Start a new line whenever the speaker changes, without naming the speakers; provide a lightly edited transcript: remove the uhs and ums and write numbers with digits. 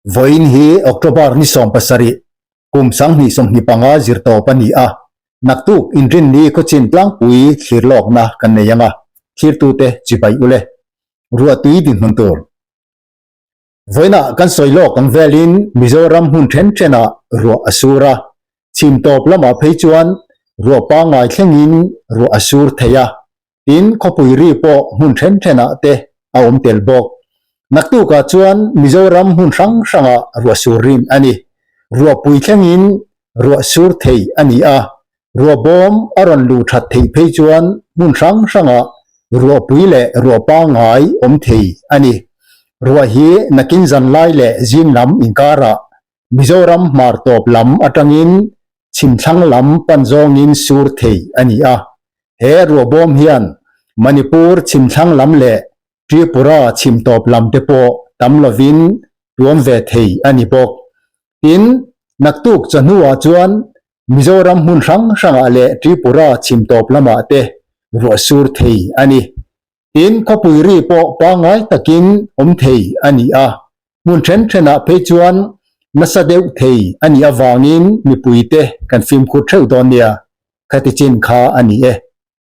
Vawiin hi October ni 17, kum 2025 zirtawp a ni a, naktuk inrinni khawchin tlangpui thlir lawkna kan nei ang a, thlirtute chibai ule. Ruahtui dinhmun tur. Vawiinah kan sawi lawk ang velin Mizoram hmun then thenah ruah a sur a, chhim tawp lamah phei chuan ruah pangngai thlengin ruah a sur thei a, tin khawpui ri pawh hmun then thenah te a awm tel bawk. Naktukah chuan Mizoram hmun hrang hrangah ruah sur rin a ni. Ruahpui thlengin ruah sur thei a ni a, Ruah bawm a rawn luh that theih phei chuan hmun hrang hrangah ruahpui leh ruah pangngai awm thei a ni. Ruah hi nakin zan lai leh zing lam inkarah Mizoram hmar tawp lam atangin chhimthlang lam pan zawngin sur thei a ni a. He ruah bawm hian Manipur chhimthlang lam leh Tripura chhim tawp lam te pawh tam lovin tuam ve thei a ni bawk. Tin, naktuk chawhnuah chuan Mizoram hmun hrang hrangah leh Tripura chhim tawp lamah te ruah sur thei a ni. Tin, khawpui ri pawh pangngai takin awm thei a ni a, hmun then thenah phei chuan nasa deuh thei a nih avangin mipuite kan fimkhur theuh dawn nia, khati chin kha a ni e.